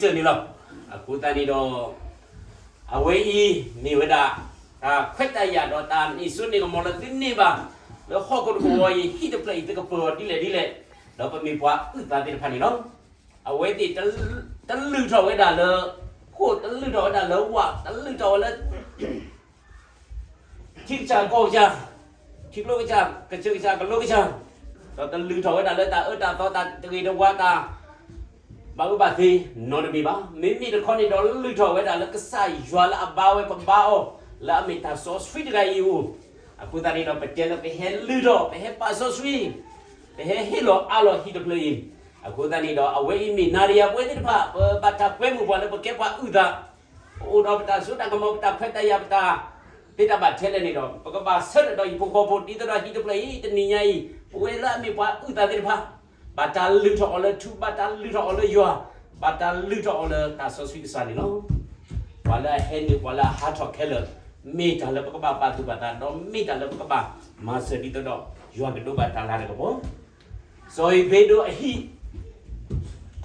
တၢ်လၢယအဲၣ်ဒိးတဲန့ၣ်လီၤ. အဃိသတးန့ၣ်ဒီး အဝဲအံၤမ့ၢ်ဝဲဒၣ် တၢ်ခွဲးတၢ်ယာ်ဒီးတၢ်န့ၢ်စိန့ၢ်ကမီၤလၢသုန့ၢ်ဘၣ် လၢဟီၣ်ခိၣ်တကဝီၤအံၤ ဟံၣ်တဖျၢၣ်အံၤ သုကပၢၤအီၤဒ်လဲၣ်ဒ်လဲၣ်, ဒီးပမ့ၢ်ပှၤအုၣ်သးသ့ၣ်တဖၣ်န့ၣ်လီၤ. အဝဲသ့ၣ် တလုၢ်ထီၣ်ဝဲဒၣ်လၢ ဃိၣ်, တလုၢ်ထီၣ်ဝဲဒၣ်လၢဝၣ်, တလုၢ်ထီၣ်ဝဲလၢ ထံကစၢ်ကီၢ်ကစၢ်, ထံကျိကစၢ်, ကစၢၢ်ကစၢ်, ကလိကစၢ်, ဒီးတလုၢ်ထီၣ်ဝဲဒၣ်လၢတၢ်အၢတၢ်သီ တၢ်တဂ့ၤတဝါ တၢ်ဘၣ်အၢဘၣ်သီ နီတမံၤဘၣ်. မ့မ့ၢ်တခီန့ၣ်ဒီး လုၢ်ထီၣ်ဝဲဒၣ်လၢကစၢ်ယွၤလၢအဘါဝဲပဘါအီၤ လၢအမ့ၢ်တၢ်စီဆှံတဂၤအံၤအအိၣ်. အဃိသတးန့ၣ်ဒီး ပတဲလၢပဟဲလုၢ်ထီၣ် ပဟဲပာ်စီဆှံ, ပဟဲဟ့ၣ်လီၤအးလီၤဟံၣ်တဖျၢၣ်အံၤ. အဃိသတးန့ၣ်ဒီး အဝဲအံၤမ့ၢ်နၤဒီးယၤပဝဲသ့ၣ်တဖၣ် ပဘၣ်တၢ်ကွဲမုာ်ပှၤလၢပကဲပှၤအုၣ်သး ပအိၣ်ဒီးပတၢ်စိတၢ်ကမီၤ ပတၢ်ခွဲးတၢ်ယာ် ပတၢ်သ့တၢ်ဘၣ်ထဲလဲၣ်န့ၣ်ဒီး ပကဘၣ်ဆၢထၢၣ်ဒီးဟံၣ်ဖိဃီဖိ ဒ်သိးဒီးဟံၣ်တဖျၢၣ်အံၤ တနံၤညါအံၤ ပဝဲလၢအမ့ၢ်ပှၤအုၣ်သးသ့ၣ်တဖၣ် ဘၣ်တၢ်လုၢ်ထီၣ်အီၤလၢထူ, ဘၣ်တၢ်လုၢ်ထီၣ်အီၤလၢယွၤ, ဘၣ်တၢ်လုၢ်ထီၣ်အီၤလၢတၢ်စီဆှံကစၢ်န့ၣ်လီၤ. ပှၤလၢအဟဲနုာ် ပှၤလၢအဟးထီၣ်ခဲလၢာ် မ့ၢ်တၢ်လၢပကဘၣ်ပာ်သူၣ်ပာ်သး ဒီးမ့ၢ်တၢ်လၢပကဘၣ်မၤစၢၤ ဒ်သိးဒီး ယွၤကဒိးဘၣ်တၢ်လၤတၢ်ကပီၤ စီၤဧ့ၤဘ့းဒိၣ်အဟံၣ်,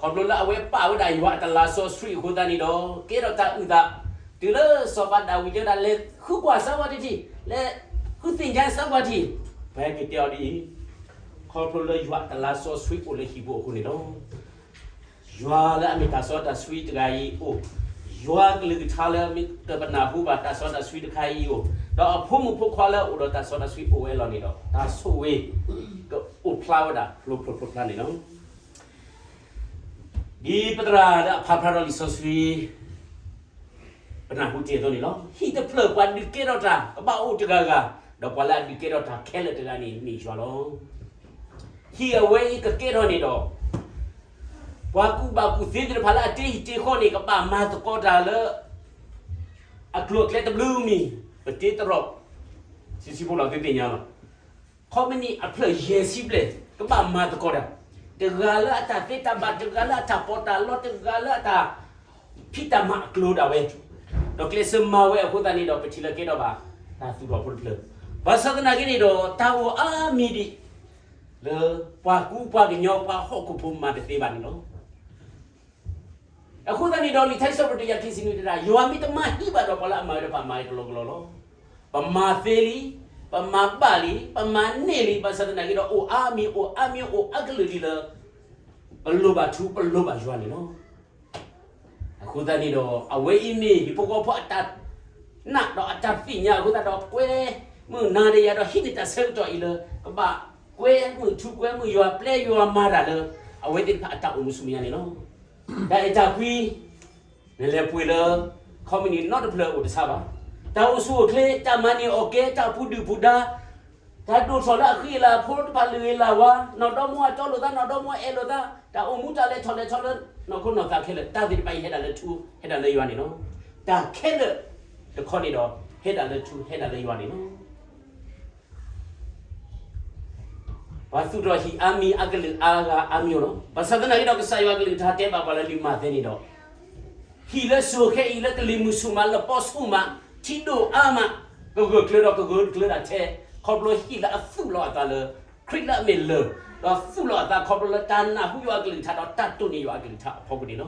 ခီဖျိလၢအဝဲပာ်ဝဲဒၣ်ယွၤအတလါစီဆှံအဃိသတးန့ၣ်ဒီး ကဲထီၣ်တၢ်အုၣ်သး, တုၤလၢစီၤပၤဒၤဝံးတဲဝဲဒၣ် လဲၤဃုကွၢ်စၢ်ပှၤတထံၣ်, လဲၤဃုသ့ၣ်ညါစၢ်ပှၤတထံၣ်, ပဟဲက့ၤတဲအီၤဒ်အံၤ, ခီဖျိလၢယွၤအတလါစီဆှံအိၣ်လၢဟံၣ်ပူၤအဃိန့ၣ်လီၤ. ယွၤလၢအမ့ၢ်တၢ်စီတၢ်ဆှံတဂၤအံၤအိၣ်, ယွၤကလုၢ်ကထါလၢမ့ၢ်တပနၢ်ဟူဘၣ်တၢ်စီတၢ်ဆှံတခါအံၤအိၣ်, ဒီးအဖိမုၣ်ဖိခွါလၢအအိၣ်ဒီးတၢ်စီတၢ်ဆှံအိၣ်ဝဲအလီၢ်န့ၣ်ဒီး တၢ်ဆိၣ်ဂ့ၤကအိၣ်ဖျါဝဲဒၣ်ဖျိဖျိဖျါဖျါန့ၣ်လီၤ. ဒ်ပသရၣ်လၢအဖးဖျါထီၣ်လံာ်စီဆှံ ပနၢ်ဟူတ့ၢ်အသိးန့ၣ်လီၤ. ဟံၣ်တဖျၢၣ်ပှၤဒုးကဲထီၣ်တၢ် ကဘၣ်အိၣ်တဂၤဂၤ, ဒီးပှၤလၢအဒုးကဲထီၣ်တၢ်ခဲလၢာ်တဂၤန့ၣ်မ့ၢ်ယွၤလီၤ. ဟံၣ်အဝဲအံၤကကဲထီၣ်န့ၣ်ဒီး ပှၤကူၣ်ဘၣ်ကူၣ်သ့သ့ၣ်တဖၣ်လၢအတ့ဟံၣ်တ့ဃီန့ၣ် ကဘၣ်မၤသကိးတၢ်လၢ အကျိၤအကျဲတဘျုးမံၤ, ပတ့တရီး ဆံးဆံးဖိလီၤသုသ့ၣ်ညါလီၤ. ခီမနံၣ်အဖျၢၣ်ယဲၢ်ဆံဘျဲၣ် ကဘၣ်မၤသကိးတၢ်, တဂၤလၢအတၢ်သ့တၢ်ဘၣ်, တဂၤလၢအတၢ်ပီးတၢ်လီ, တဂၤလၢအတၢ်ဖံးတၢ်မၤအကျိၤဒၣ်ဝဲ, ဒီးကျဲးစၢးမၤဝဲအဃိသတးန့ၣ်ဒီး ပထံၣ်လၢကဲထီၣ်ဘၣ် တၢ်သူၣ်ထီၣ်ဖိတဖျၢၣ်, ဘၣ်ဆၣ်သနာ်က့န့ၣ်ဒီး တၢ်အိၣ်အါမံၤဒံး လၢပှၤကူပှၤကညီပှၤဟီၣ်ခိၣ်ဖိမၤတသ့ဘၣ်န့ၣ်လီၤ. အဃိသတးန့ၣ်ဒီး လံာ်ထါစံးပတြၢၤတကယၤခံဆံနွံတဲဒၣ် ယွၤမ့ၢ်တမၤဟံၣ်ဘၣ်ဒီး ပှၤလၢအမၤဝဲတဖၣ်မၤဝဲကလီကလီလီၤ. ပမၤသ့လံ, ပမၤဘၣ်လံ, ပမၤန့ၢ်လံ, ဘၣ်ဆၣ်သနာ်က့ဒီး အိၣ်အါမံၤ အိၣ်အါမံၤ အိၣ်အါကလုာ်ဒ်လၢ ပလိၣ်ဘၣ်ထူ ပလိၣ်ဘၣ်ယွၤန့ၣ်လီၤ. အဃိသတးန့ၣ်ဒီး အဝဲအံၤမ့ၢ်ဟံၣ်ဖိဃီဖိအတၢ်နာ်ဒီးအတၢ်သ့ၣ်ညါအဃိသတးဒီး ကွဲမုာ်နၤဒီးယၤဒီး ဟံးန့ၢ်တၢ်ဆၢကတီၢ်အံၤလၢ ကဘၣ်ကွဲမုာ်ထူ ကွဲမုာ်ယွၤ ပျဲယွၤမၤတၢ်လၢ အဝဲသ့ၣ်တဖၣ်အတၢ်အိၣ်မူဆူမဲာ်ညါန့ၣ်လီၤ. တၢ်အဲၣ်တၢ်ကွံ နလဲၤပှ့ၤလၢ ခီမနံၣ်နီတဖျၢၣ်အိၣ်တဆါဘၣ်. တၢ်အိၣ်ဆူၣ်အိၣ်ချ့, တၢ်မၤန့ၢ်အီၣ်ကဲ, တၢ်ပူၤဒုၣ်ပူၤဒါ, တၢ်ဒိၣ်ထီၣ်လၢအဃံအလၤအဖိတဖၣ်လုၢ်ဂ့ၤလၢ်ဝါ, နီၢ်ဒီမါအတီလိာ်သး, နီၢ်ဒီမါအဲၣ်လိာ်သး, တၢ်အိၣ်မူတၢ်လဲၤထီၣ်လဲၤထီလၢ နီၢ်ခိနီၢ်သးခဲလၢာ်, တၢ်သ့ၣ်တဖၣ်အံၤဟဲဒၣ်လၢထူ ဟဲဒၣ်လၢယွၤန့ၣ်လီၤ. တၢ်ခဲလၢာ်တခီန့ၣ်ဒီး ဟဲဒၣ်လၢထူ ဟဲဒၣ်လၢယွၤန့ၣ်လီၤ. ပှၤသူၣ်ထီၣ်ဟံၣ်အါမံၤ အကလုာ်အါဂၤအါမံၤလီၤ. ဘၣ်ဆၣ်သနာ်က့ဒီး ကစၢ်ယွၤကလုၢ်ကထါတဲဘၣ်ပှၤလၢလံာ်မးသဲန့ၣ်ဒီး ဟံၣ်လၢစိၤခဲအံၤလၢကလံၤမုၢ်ဆူၣ်မး လပီဆူၣ်မး ထံဒိၣ်အါမး ကဂၢၢ်ကျၢၤဒီးကဂၢၢ်ကျၢၤဒၣ်ထဲ ခီဖျိဟံၣ်လၢအသူၣ်လီၤအသးလၢ ခရံာ်လၢအမ့ၢ်လၢၢ်, ဒီးသူၣ်လီၤအသးခီဖျိလၢတၢ်နၢ်ဟူယွၤအကလုၢ်ကထါဒီးတၢ်တိၢ်န့ၢ်ယွၤအကလုၢ်ကထါအဖီခိၣ်န့ၣ်လီၤ.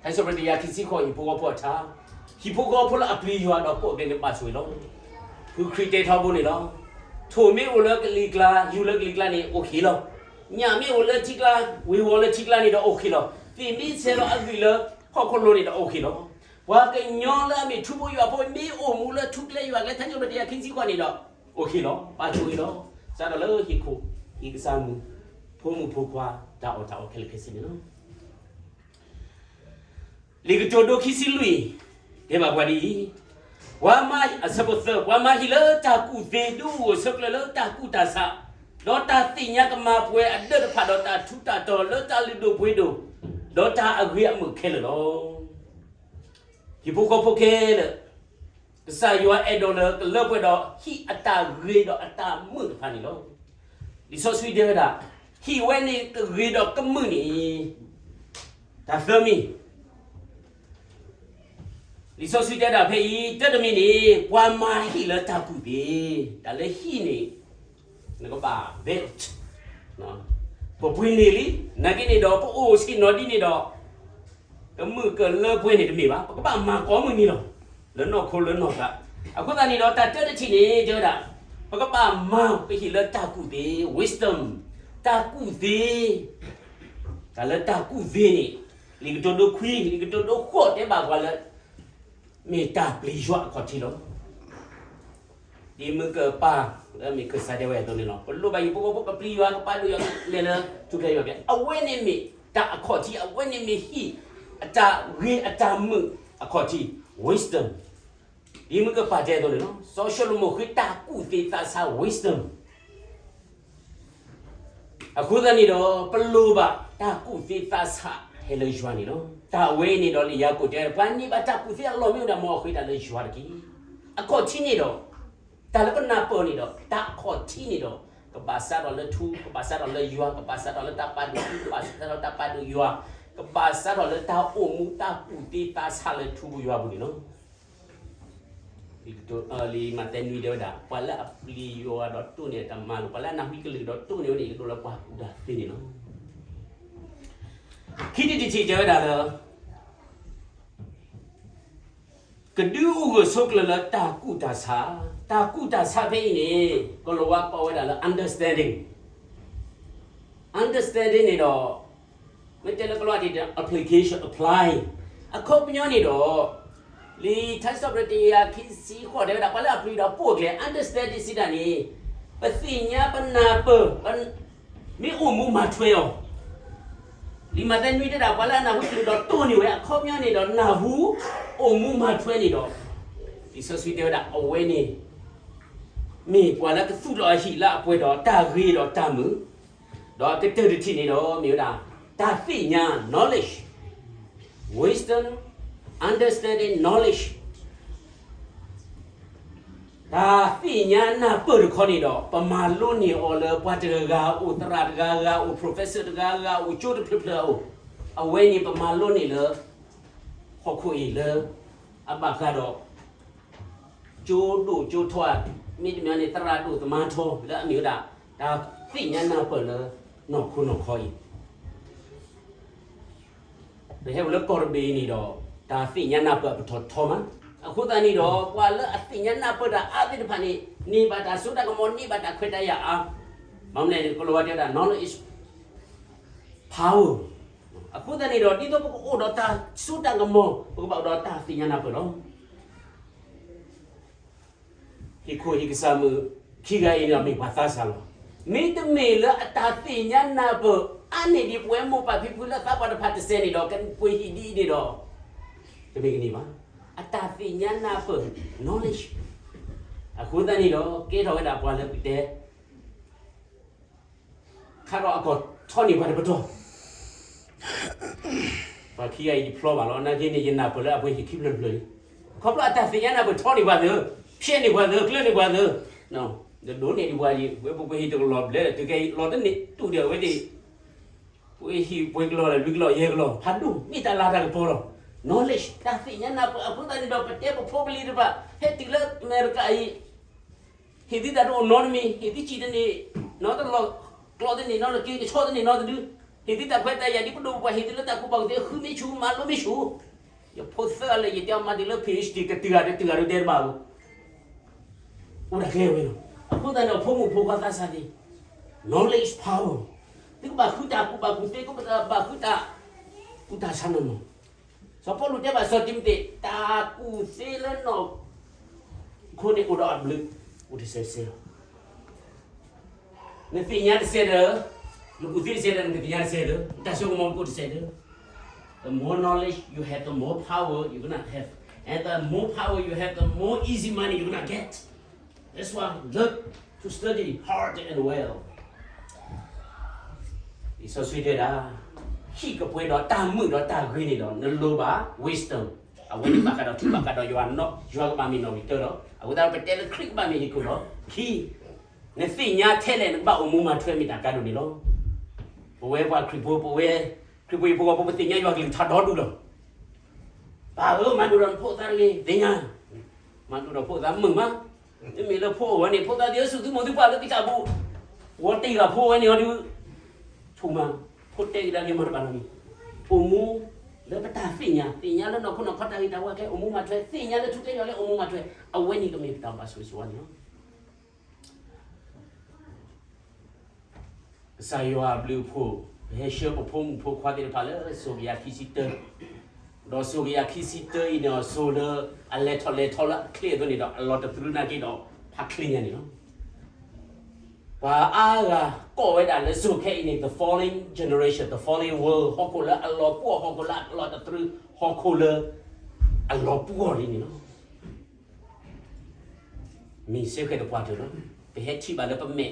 ထါစံးပတြၢၤတကယၤခံဆံဃိး ဟံၣ်ဖိဃီဖိအထါ, ဟံၣ်ဖိဃီဖိလၢအပျံၤယွၤဒီးပိာ်အကျဲန့ၣ်ဘၣ်ဆိၣ်ဂ့ၤလီၤ. ဖုခရံာ်တဲထီဘိန့ၣ်လီၤ. ထိၣ်မ့ၢ်အိၣ်လၢကလံၤကျါ ယူၤလၢကလံၤကျါန့ၣ် အိၣ်ဃ့လီၤ. ညၣ်မ့ၢ်အိၣ်လၢထံကျါ ဝ့ၤဝီၤလၢထံကျါန့ၣ်ဒီးအိၣ်ဃ့လီၤ. သ့ၣ်မ့ၢ်ဆဲးလီၤအဂံၢ်လၢဟီၣ်ခိၣ်လိၤန့ၣ်ဒီးအိၣ်ဃ့လီၤ. ပှၤကညီလၢအမ့ၢ်ထူဖိယွၤဖိ မ့ၢ်အိၣ်မူလၢထူကျဲယွၤကျဲ ထါစံးပတြၢၤတကယၤခံဆံဃိးန့ၣ်ဒီး အိၣ်ဃ့လီၤ. ဘၣ်ဆိၣ်ဂ့ၤလီၤ. စးထီၣ်လၢဟံၣ်ခိၣ် ဟံၣ်ကစၢ်မုၣ် ဖိမုၣ်ဖိခွါ တၢ်အီၣ်တၢ်အီခဲလၢာ်ခဲဆ့န့ၣ်လီၤ. လံာ်ကတိၤဒိခံဆံလွံၢ် တဲဘၣ်ပှၤဒ်အံၤ, ပှၤမၤ, အဆၢဖိသၢ, ပှၤမၤဟံၣ်လၢတၢ်ကူၣ်သ့ ဒုးအိၣ်ဂၢၢ်ဆိးကျၢၤလၢတၢ်ကူၣ်တၢ်ဆး, ဒီးတၢ်သ့ၣ်ညါကမၤပှဲၤအဒၢးတဖၣ်ဒီးတၢ်ထူးတၢ်တီၤလၢတၢ်လုၢ်ဒိၣ်ပှ့ၤဒိၣ်, ဒီးတၢ်အဂ့ၤအမုာ်ခဲလၢာ်လီၤ. ဟံၣ်ဖိဃီဖိခဲလၢာ် ကစၢ်ယွၤအဲၣ်ဒိးလၢကလၢပှဲၤဒီးဟံၣ်အတၢ်ဂ့ၤဒီးအတၢ်မုာ်တဖၣ်န့ၣ်လီၤ. လံာ်စီဆှံတဲဝဲဒၣ် ဟံၣ်ဝဲန့ၣ်ကဂ့ၤဒီးကမုာ်န့ၣ် တၢ်သၢမံၤ, လံာ်စီဆှံတဲဒၣ်ဖဲအံၤ တၢတမံၤန့ၣ် ပှၤမၤဟံၣ်လၢတၢ်ကူၣ်သ့, တၢ်လၢဟံၣ်န့ၣ် နကဘၣ် build ပပှ့ၤန့ၢ်လံ, နာ်က့န့ၣ်ဒီး ပအိၣ်ဆ့ၣ်နီၤဒ်န့ၣ်ဒီး ကမုာ်ကလၢပှဲၤန့ၣ်တမ့ၢ်ဘၣ်, ပကဘၣ်မၤကိးမုၢ်နံၤလီၤ. လၢနီၢ်ခိလၢနီၢ်သး, အဃိသတးန့ၣ်ဒီး တၢ်တၢတထံၣ်န့ၣ် တဲဝဲဒၣ်, ပကဘၣ်မၤပဟံၣ်လၢတၢ်ကူၣ်သ့, wisdom, တၢ်ကူၣ်သ့, တၢ်လၢတၢ်ကူၣ်သ့န့ၣ်, လံာ်ကတိၤဒိခွံ, လံာ်ကတိၤဒိဃိးတဲဘၣ်ပှၤလၢ မ့ၢ်တၢ်ပျံၤယွၤအခီၣ်ထံးလီၤ. ဒ်မုၢ်ကပၢ်လၢမ့ၢ်ကစၢ်ဒၣ်ဝဲအသိးန့ၣ်လီၤ. ပလိၣ်ဘၣ်ဟံၣ်ဖိဃီဖိကပျံၤယွၤ ကပာ်ဒိၣ်ယွၤ လဲၤလၢထူၣ်ဖျဲးယွၤဖျဲး, အဝဲန့ၣ်မ့ၢ်တၢ်အခီၣ်ထံး, အဝဲန့ၣ်မ့ၢ်ဟံၣ်အတၢ်ဂ့ၤအတၢ်မုာ်အခီၣ်ထံး, wisdom. ဒ်မုၢ်ကပၢ်တဲအသိးန့ၣ်လီၤ. စီၤၡလိၤမိၣ်ဃ့တၢ်ကူၣ်သ့သးဆး wisdom အဃိသတးန့ၣ်ဒီး ပလိၣ်ဘၣ်တၢ်ကူၣ်သ့သးဆးဟဲလၢယွၤန့ၣ်လီၤ. တၢ်ဝဲအံၤန့ၣ်ဒီး လံာ်ယၤကိာ်တဲ ပှၤန့ၢ်ဘၣ်တၢ်ကူၣ်သ့အလီၢ်မ့ၢ်ဝဲဒၣ် မ်အဃ့တၢ်လၢယွၤတက့ၢ်. အခီၣ်ထံးန့ၣ်ဒီး တၢ်လၢပနၢ်ပၢၢ်န့ၣ်ဒီး တၢ်အခီၣ်ထံးန့ၣ်ဒီး ကဘၣ်စးထီၣ်လၢထူ, ကဘၣ်စးထီၣ်လၢယွၤ, ကဘၣ်စးထီၣ်လၢတၢ်ပာ်ဒိၣ်ထူ, ကဘၣ်စးထီၣ်တၢ်ပာ်ဒိၣ်ယွၤ, ကဘၣ်စးထီၣ်လၢတၢ်အိၣ်မူတၢ်ကူၣ်သ့သးဆးလၢထူပူၤယွၤပူၤန့ၣ်လီၤ. လံာ်မးသဲနွံတဲဝဲဒၣ် ပှၤလၢအပျံၤယွၤဒီးတိၢ်န့ၢ်အတၢ်မၤလိာ်, ပှၤလၢအနၢ်ဟူကလုၢ်ဒီးတိၢ်န့ၢ်ဝဲန့ၣ် ယကဒိးလၢပှၤကူၣ်တၢ်သ့န့ၣ်လီၤ. ခံထံၣ်တထံၣ်တဲဝဲဒၣ်လၢ ကဒုးအိၣ်ဂၢၢ်ဆိးကျၢၤလၢတၢ်ကူၣ်တၢ်ဆး, တၢ်ကူၣ်တၢ်ဆးဖဲအံၤန့ၣ် ကလီၤဝါကိးဝဲဒၣ်လၢ understanding, understanding န့ၣ်ဒီး မ့ၢ်တဲလၢကလီၤဝါဒ် application, apply, အခီပညီန့ၣ်ဒီး လံာ်ထါစံးထီၣ်ပတြၢၤတကယၤခံဆံဃိးတဲဝဲဒၣ် ပှၤလၢအပျံၤဒီးပိာ်အကျဲ understanding စံးတၢ်န့ၣ် ပသ့ၣ်ညါပနၢ်ပၢၢ် မ့ၢ်အိၣ်မူမၤထွဲအီၤ, လံာ်မးသဲနွံတဲဒၣ် ပှၤလၢအနၢ်ဟူကလုၢ်ဒီးတိၢ်န့ၢ်ဝဲ အခီပညီန့ၣ်ဒီး နၢ်ဟူအိၣ်မူမၤထွဲန့ၣ်ဒီး လံာ်စီဆှံတဲဝဲဒၣ် အဝဲန့ၣ် မ့ၢ်ပှၤလၢကသူၣ်ထီၣ်အဟံၣ်လၢအပှဲၤဒီးတၢ်ဂ့ၤဒီးတၢ်မုာ်, ဒီးအကတၢၢ်တထံၣ်န့ၣ်ဒီး မ့ၢ်ဝဲဒၣ် တၢ်သ့ၣ်ညါ knowledge, wisdom, understanding, knowledge တၢ်သ့ၣ်ညါနၢ်ပၢၢ်တခီန့ၣ်ဒီး ပမၤလိန့ၢ်အီၤလၢပှၤတဂၤဂၤအိၣ်, သရၣ်တဂၤဂၤအိၣ်, professor တဂၤဂၤအိၣ်, ကၠိတဖျၢၣ်ဖျၢၣ်အိၣ်, အဝဲန့ၣ်ပမၤလိန့ၢ်လၢ ဟီၣ်ခိၣ်အံၤလၢ အဘၣ်ဃးဒီး ကၠိဒိၣ်ကၠိထီ, မ့တမ့ၢ်န့ၣ် သရၣ်ဒိၣ်သမါထီ လၢအမ့ၢ်ဝဲဒၣ် တၢ်သ့ၣ်ညါနၢ်ပၢၢ်လၢနီၢ်ခိနီၢ်ခီအံၤ ပဟဲအိၣ်လၢကီၢ်တဘ့ၣ်အံၤန့ၣ်ဒီး တၢ်သ့ၣ်ညါနၢ်ပၢၢ်အပတီၢ်ထီမး. အဃိသတးန့ၣ်ဒီး ပှၤလၢအသ့ၣ်ညါနၢ်ပၢၢ်တၢ်အါသ့ၣ်တဖၣ်န့ၣ် န့ၢ်ဘၣ်တၢ်စိတၢ်ကမီၤ န့ၢ်ဘၣ်တၢ်ခွဲးတၢ်ယာ်အါ. ဘၣ်မနုၤလဲၣ်န့ၣ် ကလီၤဝါတဲဝဲဒၣ် knowledge is power. အဃိသတးန့ၣ်ဒီး ဒ်သိးပကအိၣ်ဒီးတၢ်စိတၢ်ကမီၤ ပကဘၣ်အိၣ်ဒီးတၢ်သ့ၣ်ညါနၢ်ပၢၢ်လီၤ. ဟံၣ်ခိၣ်ဟံၣ်ကစၢ်မုၣ်ခံဂၤအံၤန့ၣ် မ့ၢ်ပှၤသးစၢ်လီၤ. မ့တမ့ၢ်လၢအတၢ်သ့ၣ်ညါနၢ်ပၢၢ် အါန့ၢ်ဒံးပဝဲမိၢ်ပၢ်ဖံဖုလၢသးပှၢ်တဖၣ်တစဲးန့ၣ်ဒီး ကပှ့ၤဟံၣ်ဒ်အံၤန့ၣ်ဒီး တမ့ၢ်ကန့ၢ်ဘၣ်. အတၢ်သ့ၣ်ညါနၢ်ပၢၢ် knowledge အဃိသတးန့ၣ်ဒီး ကဲထီၣ်ဝဲဒၣ်ပှၤလၢပတဲ ခါဒီးအကီၢ်ထီန့ၢ်ပှၤတပတီၢ် ပှၤခံဂၤအံၤယဖျီဘၣ်လီၤ. နာ်က့န့ၣ် ယနၢ်ပၢၢ်လၢအပှ့ၤဟံၣ်ခံဖျၢၣ်တဖျၢၣ်လံ. ခီဖျိအတၢ်သ့ၣ်ညါနၢ်ပၢၢ်ထီန့ၢ်ပှၤသ့, ဖျဲးန့ၢ်ပှၤသ့, ကျၢၤန့ၢ်ပှၤသ့, ဒိးန့ၢ်ဒံးပှၤယံၤ ဝဲပပှ့ၤဟံၣ်တကလီၢ်ဘျဲၣ် တုၤကဲလီၤတန့ၢ်တူၢ်ဒီးအဝဲသ့ၣ် ပှ့ၤဟံၣ်ပှ့ၤကလီၢ်လၢလွံၢ်ကလီၢ်ယဲၢ်ကလီၢ် ဖးဒိၣ် မ့ၢ်တၢ်လၤတၢ်ကပီၤလီၤ. knowledge တၢ်သ့ၣ်ညါနၢ်ပၢၢ် အဃိသတးန့ၣ်ဒီး ပတဲပဖိပလံၤတဖၣ် ဟဲတုၤလၢအမဲရကၤအံၤ ဟ့ၣ်သုတၢ်တအိၣ်နီတမံၤ, ဟ့ၣ်သုစံၣ်တန့ၢ်နီတလီၢ်, ကျီတန့ၢ်နီတက့ၢ်, ကဆီတန့ၢ်နီတဒု, ဟ့ၣ်သုတၢ်ခွဲးတၢ်ယာ် ဒ်ပဒိၣ်ပပှၢ်ဟ့ၣ်သုလၢတၢ်ကူၣ်ဘၣ်ကူၣ်သ့ ဃုမ့ၢ်ဆူၣ် မၤလိမ့ၢ်ဆူၣ်. ယဖိသၢဂၤလၢယတဲအီၤမၤတ့ၢ်လၢ PhD ကတုၤဂၤဒီးတုၤဂၤဒီးဒဲးတဘၣ်ဧိၤ, အိၣ်ဒၣ်ကျဲဝဲလီၤ. အဃိသတးန့ၣ် ဖိမုၣ်ဖိခွါသးစၢ်သ့ၣ်, knowledge power, သုကဘၣ်ဃုတၢ်ကူၣ်ဘၣ်ကူၣ်သ့ ကဘၣ်ဃုတၢ်ကူၣ်တၢ်ဆးနီၢ်နီၢ် စီၤပီလူးတဲဘၣ်စီၤတံၤမသ့း တၢ်ကူၣ်သ့လၢနီၢ်ခိန့ၣ်အိၣ်ဒီးအဘျုး, အိၣ်တစဲးတစဲးလီၤ. နသ့ၣ်ညါတစဲးဒီး, နကူၣ်သ့တစဲးဒီး နကသ့ၣ်ညါတစဲးဒီး နတၢ်စိကမီၤကအိၣ်တစဲးဒီး, the more knowledge you have, the more power you're gonna have, and the more power you have, the more easy money you're gonna get. That's why love to study hard and well. လံာ်စီဆှံတဲဒၣ်, ဟံၣ်ကပှဲၤဒီးတၢ်မုာ်ဒီးတၢ်ဂ့ၤန့ၣ်ဒီး နလိၣ်ဘၣ် wisdom, အဝဲန့ၣ်ဘၣ်ဃးဒီးထူဘၣ်ဃးဒီးယွၤနီၢ်, ယွၤကဘၣ်မ့ၢ်နီၣ်ဂံၢ်တၢဒီး အဃိသတးဒီးပတဲလၢခရံာ်ကဘၣ်မ့ၢ်ဟံၣ်ခိၣ်ဒီး ခံ, နသ့ၣ်ညါထဲလဲၣ် နကဘၣ်အိၣ်မူမၤထွဲမ့ၢ်တၢ်ကါဒိၣ်န့ၣ်လီၤ. ပဝဲပှၤခရံာ်ဖိ, ပဝဲခရံာ်ဖိဟံၣ်ဖိဃီဖိ ပသ့ၣ်ညါယွၤကလုၢ်ကထါဒီဒူၣ်လီၤ. ပၢ်ဧၢ, မၤဒိၣ်ဒီးနဖိသၣ်တဂ့ၤ, သ့ၣ်ညါ, မၤဒိၣ်ဒီးဖိသၣ်မုာ်မး, မ့မ့ၢ်လၢဖိအိၣ်ဝဲန့ၣ် ဖိသၣ်သ့ၣ်ဧၢ ဆူၣ်သုမိၢ်သုပှၢ်လၢသံတၢ်ဘူၣ်, ဝီတ့ၢ်ဂၤဖိဝဲန့ၣ်အီၤဒုး, ဆိၣ်မး, ဖိတဲကဒါက့ၤမၤတဘၣ်နီတမံၤ, အိၣ်မူ လၢပတၢ်သ့ၣ်ညါ, သ့ၣ်ညါလၢနီၢ်ခိနီၢ်ခီတၢ်ဂ့ၢ်တၢ်ဝီကျဲအိၣ်မူမၤထွဲ, သ့ၣ်ညါလၢထူကျဲယွၤကျဲအိၣ်မူမၤထွဲ, အဝဲန့ၣ်ကမ့ၢ်ပတၢ်ဘၣ်ဆိၣ်ဂ့ၤဆိၣ်ဝါန့ၣ်လီၤ. ကစၢ်ယွၤအဘျုးအဖှိၣ်, ပဟဲဆှၢပဖိမုၣ်ဖိခွါသ့ၣ်တဖၣ်လၢစိၤကယၤခံဆံတၢ, ဒီးစိၤကယၤခံဆံတၢအံၤန့ၣ် စိၤလၢအလဲၤထီၣ်လဲၤထီလၢအချ့အသိးန့ၣ်ဒီး အလီၤတသြုနာ်က့ဒီး ဖးချ့ညါန့ၣ်လီၤ. ပှၤအါဂၤကိးဝဲဒၣ်လၢစိၤခဲအံၤန့ၣ် the fallen generation, the fallen world, ဟီၣ်ခိၣ်လၢအလီၤပှီၢ်, ဟီၣ်ခိၣ်လၢအလီၤတသြု, ဟီၣ်ခိၣ်လၢအလီၤပှီၢ်လံန့ၣ်လီၤ. မ့ၢ်စ့ၢ်ကီးတပှၢ်တၢၢ်လီၤ. ပဟဲထံၣ်ဘၣ်လၢပမဲာ်,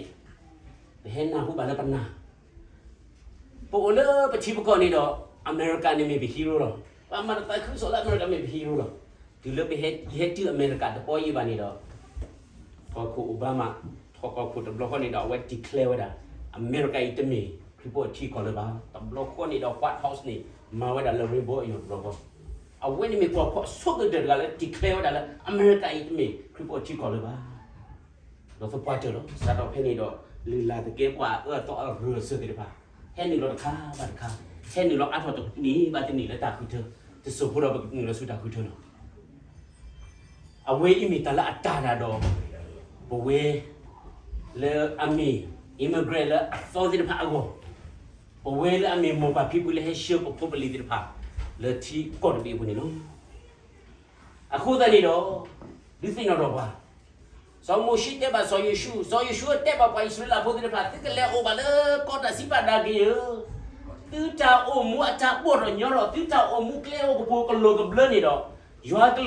ပဟဲနၢ်ဟူဘၣ်လၢပနၢ်, ပအိၣ်လၢပထံပကီၢ်န့ၣ်ဒီး အမဲရကၤန့ၣ်မ့ၢ်ပ hero လီၤ. ပှၤမၤတသးခုကစီၣ်လၢအမဲရကၤမ့ၢ်ပ hero လီၤ. တုၤလၢပဟဲတုၤအမဲရကၤတပီၢ်ယံၤဘၣ်န့ၣ်ဒီး ကီၢ်ခိၣ်အိဘါမး ထီၣ်ကီၢ်ခိၣ်တဘျီဃီန့ၣ်ဒီး အဝဲ declare ဝဲဒၣ် အမဲရကၤအံၤတမ့ၢ်ခရံာ်ဖိအထံကီၢ်လၢၤဘၣ်. တဘျီဃီန့ၣ်ဒီး White House န့ၣ် မၤဝဲဒၣ်လၢ rainbow အယီၢ်တဘျီဃီ, အဝဲန့ၣ်မ့ၢ်ပှၤဖီၣ်ဆိကတၢၢ်တဂၤလၢ declare ဝဲဒၣ်လၢ အမဲရကၤအံၤတမ့ၢ်ခရံာ်ဖိအထံကီၢ်လၢၤဘၣ်. ဒီးသပှၢ်တၢၢ်လီၤ. စးထီၣ်ဖဲန့ၣ်ဒီး လုၢ်လၢ်သကဲပှၤအအၢအသီအရၢအစၢၤသ့ၣ်တဖၣ် ဟဲနုာ်လီၤတခါဘၣ်တခါ, ဟဲနုာ်လီၤအါထီၣ်တနံၤဘၣ်တနံၤလၢတၢ်ဃုထၢ, တစိၢ်ဖိဒီးပနုာ်လီၤဆူတၢ်ဃုထၢလီၤ. အဝဲအံၤမ့ၢ်တၢ်လၢအတၢ်ဒၣ်ဒီး ပဝဲလၢအမ့ၢ် immigrant လၢအသီသ့ၣ်တဖၣ်အဂီၢ်, ပဝဲလၢအမ့ၢ်မိၢ်ပၢ်ဖံဖုလၢဟဲဆှၢပဖိပလံၤသ့ၣ်တဖၣ် လၢထံကီၢ်တဘ့ၣ်အပူၤန့ၣ်လီၤ. အဃိသတးန့ၣ်ဒီး ဒုးသ့ၣ်နီၣ်ထီၣ်ပှၤ, စီၤမိၤၡ့တဲဘၣ်စီၤယိၤၡူ, စီၤယိၤၡူတဲဘၣ်ပှၤအံၣ်စရ့လးဖိသ့ၣ်တဖၣ်, သုကလဲၤအိၣ်ဘၣ်လၢကီၢ်တၢ်စံးပာ်ဒၣ်က့ၤဧၢ, သုတၢ်အိၣ်မူအတၢ်ဘီၣ်ထီၣ်ညီထီၣ်, သုတၢ်အိၣ်မူကျဲအိၣ်ကပူၤကလိာ်ကဘျၢန့ၣ်ဒီး ယွၤက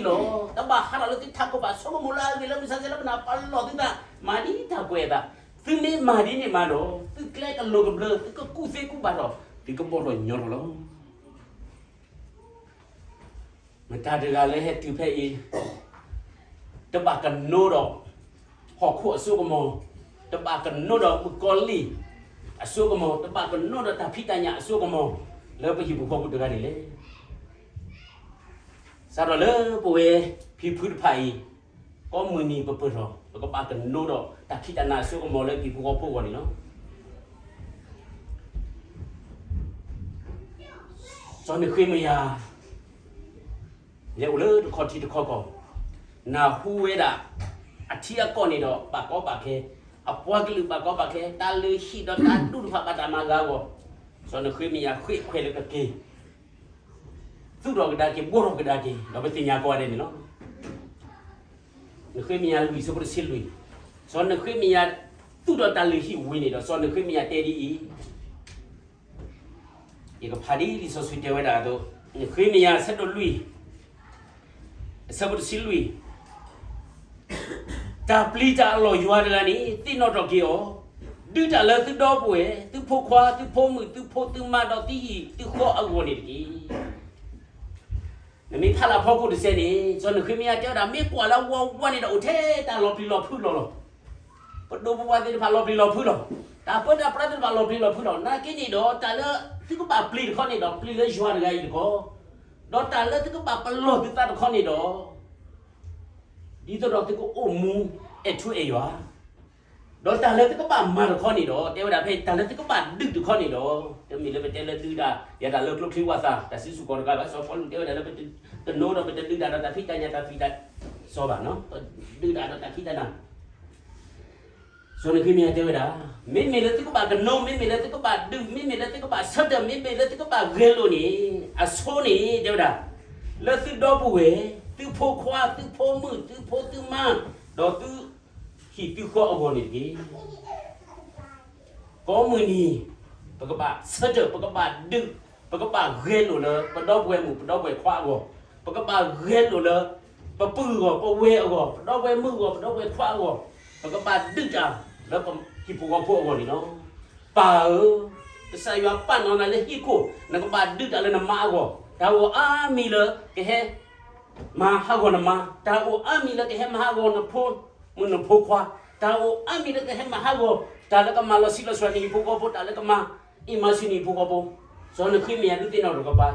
လုၢ်ကထါအံၤလီၤ. တဘၣ်ဟးထီၣ်လၢသုထးခိၣ်ဘၣ်, ဆိကမိၣ်လၢအဂ့ၤလၢမုၢ်ဆါဆဲးလၢပနၢ်ပၢၢ်လီၢ်သုသး, မၤဒ်တၢ်ကွဲးအသး, သုမ့ၢ်မၤဒ်န့ၣ်မးဒီး သုကျဲကလိာ်ကဘျၢ, သုကကူၣ်သ့ကူၣ်ဘၣ်ထီၣ်, သုကဘီၣ်ထီၣ်ညီထီၣ်လီၤ. မတၤတဂၤလၢဟဲတုၤဖဲအံၤ တဘၣ်ကနိဒီးဟီၣ်ခိၣ်အစိကမီၤ, တဘၣ်ကနိဒီးမုၣ်ကီၤလံၢ်အစိကမီၤ, တဘၣ်ကနိဒီးတၢ်ဖံးတၢ်ညၣ်အစိကမီၤ လၢပဟံၣ်ပူၤဃီပူၤတဂၤန့ၣ်လဲၣ်. စးထီၣ်လၢပဝဲဖံဖုတဖၣ်အံၤ ကိးမုၢ်နံၤပပၢၢ်ထီၣ် ပကဘၣ်ကနိဒီးတၢ်ဖံးတၢ်ညၣ်အစိကမီၤလၢဟံၣ်ဖိဃီဖိအဂီၢ်န့ၣ်လီၤ. စီၤနဃ့မယၤ လဲၤအိၣ်လၢတခီထံတခီကီၢ်, နၢ်ဟူဝဲဒၣ် အထံအကီၢ်န့ၣ်ဒီးဘၣ်ကီဘၣ်ခဲ, အပှၤကလုာ်ဘၣ်ကီဘၣ်ခဲ, တၢ်လုၢ်ဟံၣ်ဒီးတၢ်ဒူၣ်တဖၣ်ဘၣ်တၢ်မၤအဂၤအဂီၢ်, စီၤနဃ့မယၤဃ့ခွဲးလၢကက့ၤ သူၣ်ထီၣ်ကဒါက့ၤ ဘှီထီၣ်ကဒါက့ၤ ဒီးပသ့ၣ်ညါကိးဂၤဒဲးန့ၣ်လီၤ. နဃ့မယၤလွံၢ် အဆၢဖိတဆံလွံၢ်, စီၤနဃ့မယၤသူၣ်ထီၣ်တၢ်လုၢ်ဟံၣ်ဝံၤန့ၣ်ဒီး စီၤနဃ့မယၤတဲဒ်အံၤ, ယကဖးဒ်လံာ်စီဆှံတဲဝဲဒၣ်အသိး, နဃ့မယၤအဆၢဒိၣ်လွံၢ် အဆၢဖိတဆံလွံၢ်, တၢ်ပျံၤတၢ်အလီၢ်ယွၤတဂၤန့ၣ် သ့ၣ်နီၣ်ထီၣ်က့ၤအီၤ, ဒုးတၢ်လၢသုဒီပုၢ်ဝဲၢ်, သုဖိခွါ, သုဖိမုၣ်, သုဖိသုမါ, ဒီးသုဟံၣ်သုဃီအဂီၢ်န့ၣ်တက့ၢ်. နမ့ၢ်ဖးလၢအဖီခိၣ်တစဲးန့ၣ် စီၤနဃ့မယၤတဲဝဲဒၣ် မ့ၢ်ကွၢ်လၢဝါဝါန့ၣ်ဒီး အိၣ်ထဲတၢ်လီၤပျံၤလီၤဖုးလီၤလီၤ. ပဒိၣ်ပပှၢ်သ့ၣ်တဖၣ်လီၤပျံၤလီၤဖုးလီၤ. တၢ်ပၢတၢ်ပြးသ့ၣ်တဖၣ်လီၤပျံၤလီၤဖုးလီၤ. နာ်က့န့ၣ်ဒီး တၢ်လၢသုကဘၣ်ပျံၤတခီန့ၣ်ဒီး ပျံၤလၢယွၤတဂၤအံၤတခီ, ဒီးတၢ်လၢသုကဘၣ်ပလီၢ်သုသးတခီန့ၣ်ဒီး ဒ်သိးဒီးသုကအိၣ်မူအဲၣ်ထူအဲၣ်ယွၤ, ဒီးတၢ်လၢသုကဘၣ်မၤတခီန့ၣ်ဒီး တဲဝဲဒၣ်ဖဲ တၢ်လၢသုကဘၣ်ဒုးတခီန့ၣ်ဒီး တမ့ၢ်လၢပတဲလၢဒုးတၢ် ယၤတၢ်လၢကျိချံဝၣ်သၣ် တၢ်စုဆူၣ်ကီးတခါဘၣ်. စီၤပီလူးတဲဝဲဒၣ်လၢပတနိဒီးပတဒုးတၢ်ဒီးတၢ်ဖံးတၢ်ညၣ်တၢ်ဖံးတၢ်, စီၤဘၣ်နီၤ, ပဒုးတၢ်ဒီးတၢ်ဖံးတၢ်ညၣ် စီၤနဃ့မယၤတဲဝဲဒၣ်, မ့မ့ၢ်လၢသုကဘၣ်ကနိ, မ့မ့ၢ်လၢသုကဘၣ်ဒုး, မ့မ့ၢ်လၢသုကဘၣ်ဆၢထၢၣ်, မ့မ့ၢ်လၢသုကဘၣ်ဂဲၤလိာ်န့ၣ် အဆိန့ၣ် တဲဝဲဒၣ်, လၢသုဒီပုၢ်ဝဲၢ်, သုဖိခွါ, သုဖိမုၣ်, သုဖိသုမါ, ဒီးသုဟံၣ်သုဃီအဂီၢ်န့ၣ်တက့ၢ်. ကိးမုၢ်နံၤ ပကဘၣ်ဆၢထၢၣ်, ပကဘၣ်ဒုး, ပကဘၣ်ဂဲၤလိာ်လၢပဒီပုၢ်ဝဲၢ်မုၣ်ပဒီပုၢ်ဝဲၢ်ခွါအဂီၢ်, ပကဘၣ်ဂဲၤလိာ်လၢ ပပုၢ်အဂီၢ်, ပဝဲၢ်အဂီၢ်, ပဒီပုၢ်ဝဲၢ်မုၣ်အဂီၢ်, ပဒီပုၢ်ဝဲၢ်ခွါအဂီၢ်, ပကဘၣ်ဒုးတၢ်လၢပဟံၣ်ဖိဃီဖိအဂီၢ်န့ၣ်လီၤ. ပၢ်ဧၢ, ကစၢ်ယွၤပာ်နီၣ်နၤလၢဟံၣ်ခိၣ်, နကဘၣ်ဒုးတၢ်လၢနမါအဂီၢ်, တၢ်အိၣ်အါမံၤလၢကဟဲ မၤဟးဂီၤနမါ, တၢ်အိၣ်အါမံၤလၢကဟဲမၤဟးဂီၤနဖိမုၣ်နဖိခွါ, တၢ်အိၣ်အါမံၤလၢကဟဲမၤဟးဂီၤ တၢ်လၢကမၤလီၤဆံးလီၤစှၤနဟံၣ်ဖိဃီဖိ, တၢ်လၢကမၤအ့ၣ်မၤဆူၣ်နဟံၣ်ဖိဃီဖိ, စီၤနဃ့မယၤဒုးသ့ၣ်နီၣ်ထီၣ်ကပၤ,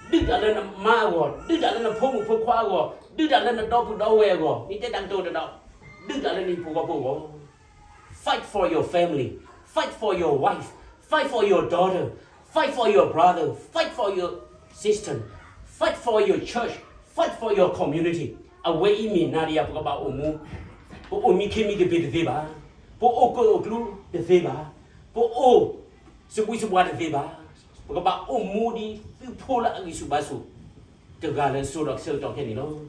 ဒုးတၢ်လၢနမါအဂီၢ်, ဒုးတၢ်လၢနဖိမုၣ်ဖိခွါအဂီၢ်, ဒုးတၢ်လၢနဒီပုၢ်ဒီဝဲၢ်အဂီၢ်, မ့ၢ်တဲတၢ်ကတိၤတဒီး, ဒုးတၢ်လၢနဟံၣ်ဖိဃီဖိအဂီၢ်. Fight for your family. Fight for your wife. Fight for your daughter. Fight for your brother. Fight for your Fight for your church, fight for your community. အဝဲအံၤမ့ၢ်နၤဒီးယၤ ပကဘၣ်အိၣ်မူ, ပအိၣ်မံခ့မံသပ့ၤတသ့ဘၣ်, ပအိၣ်ကၢၣ်အိၣ်ကျူတသ့ဘၣ်, ပအိၣ်စပံးစပှၤတသ့ဘၣ်, ပကဘၣ်အိၣ်မူဒ်သုးဖိလၢအဂံၢ်ဆူၣ်ဘါဆူၣ် တဂၤလၢစိၤဒီးဆၢကတီၢ်ခဲအံၤန့ၣ်လီၤ.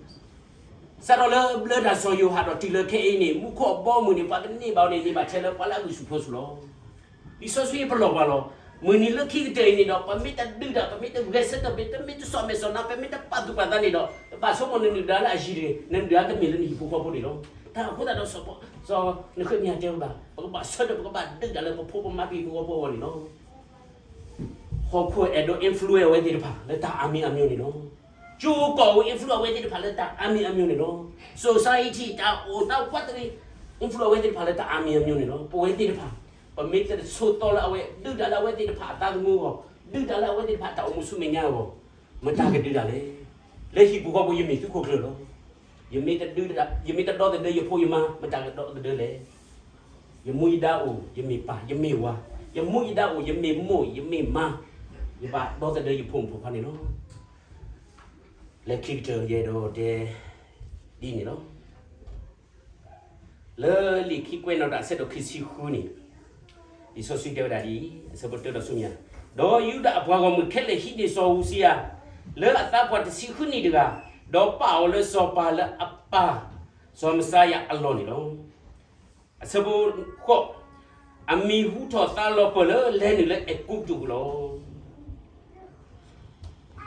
စးထီၣ်လၢဘျၢတၢ်စီၤယိၤဟၣ်ဒီးတုၤလၢခဲအံၤန့ၣ် မူခိၣ်အဘီအမုၢ်န့ၣ် ပှၤကန့ၢ်ဘၣ်အီၤန့ၣ် န့ၢ်ဘၣ်ထဲလၢပှၤလၢအဂံၢ်ဆူၣ်ဖိဆူၣ်လီၤ. လံာ်စီဆှံပလီၢ်ပှၤလီၤ. မုၢ်နံၤလၢခံကတၢၢ်အံၤန့ၣ်ဒီး ပမ့ၢ်တဒုးတၢ်, ပမ့ၢ်တဂဲၤဆၢထၢၣ်, ပမ့ၢ်တစိာ်မဲာ်စိာ်နါ, ပမ့ၢ်တပာ်သူၣ်ပာ်သးန့ၣ်ဒီး တဘၣ်ဆိကမိၣ်နဒုၣ်ဒါလၢအယံၤတဂ့ၤ, နဒုၣ်ဒါကမ့ၢ်လၢနဟံၣ်ဖိဃီဖိန့ၣ်လီၤ. တၢ်အဃိသတးဒီး စီၤပီ, စီၤနဃ့မယၤတဲဝဲဘၣ်, ပကဘၣ်ဆၢထၢၣ်ပကဘၣ်ဒုးတၢ်လၢပဖိပမါပဟံၣ်ဖိဃီဖိအဂီၢ်န့ၣ်လီၤ. ဟီၣ်ခိၣ်အဲၣ်ဒိး influence အဝဲသ့ၣ်တဖၣ်လၢတၢ်အါမံၤအါမျိၤန့ၣ်လီၤ. ကၠိကီၢ်အိၣ် influence အဝဲသ့ၣ်တဖၣ်လၢတၢ်အါမံၤအါမျိၤန့ၣ်လီၤ. Society တၢ်အိၣ်သးပှၢ်တဂ့ၤ influence အဝဲသ့ၣ်တဖၣ်လၢတၢ်အါမံၤအါမျိၤန့ၣ်လီၤ. ပဝဲသ့ၣ်တဖၣ် ပမ့ၢ်တဆိးသီလၢအဝဲ ဒုးတၢ်လၢအဝဲသ့ၣ်တဖၣ်အသးသမူအဂီၢ်, ဒုးတၢ်လၢအဝဲသ့ၣ်တဖၣ်တၢ်အိၣ်မူဆူမဲာ်ညါအဂီၢ်, မတၤကဒုးတၢ်လဲၣ်. လၢဟံၣ်ပူၤဃီပူၤ ယမ့ၢ်သုးခိၣ်ကျၢၢ်လီၤ. ယမ့ၢ်တဒိးသဒၢယဖိယမါ မတၤကဒိးသဒၢလဲၣ်. ယမူယဒါအိၣ် ယမ့ၢ်ပၢ် ယမ့ၢ်ဝၤ, ယမူယဒါအိၣ် ယမ့ၢ်မိၢ် ယမ့ၢ်မါ, ယဘၣ်ဒိးသဒၢယဖိမုၣ်ဖိခွါန့ၣ်လီၤ. လၢခံကတၢၢ်ယအဲၣ်ဒိးတဲ ဒ်န့ၣ်လီၤ. လၢလံာ်ခံကွဲးနီၣ်တၢ်အဆၢဒိၣ်ခံဆံဃုန့ၣ်, လံာ်စီဆှံတဲဝဲဒၣ်ဒ်အံၤ, အဆၢဖိတၢဒီးဆူညါ, ဒီးယူဒၤအပှၤဂီၢ်မုၢ်ခဲလၢာ်ဟံးန့ၢ်စီၤဧူစံယၤ လၢအသးပှၢ်တဆံဃုနံၣ်တဂၤ, ဒီးပာ်အီၤလၢစီၤပၤလၢအပၢ် စီၤမစၤယၤအလီၢ်န့ၣ်လီၤ. အဆၢဖိဃိး, အမံၤဟူထီၣ်သါလီၤပၢၢ်လၢလဲၤနုာ်လၢအဲၤကူပတူးပူၤလီၤ.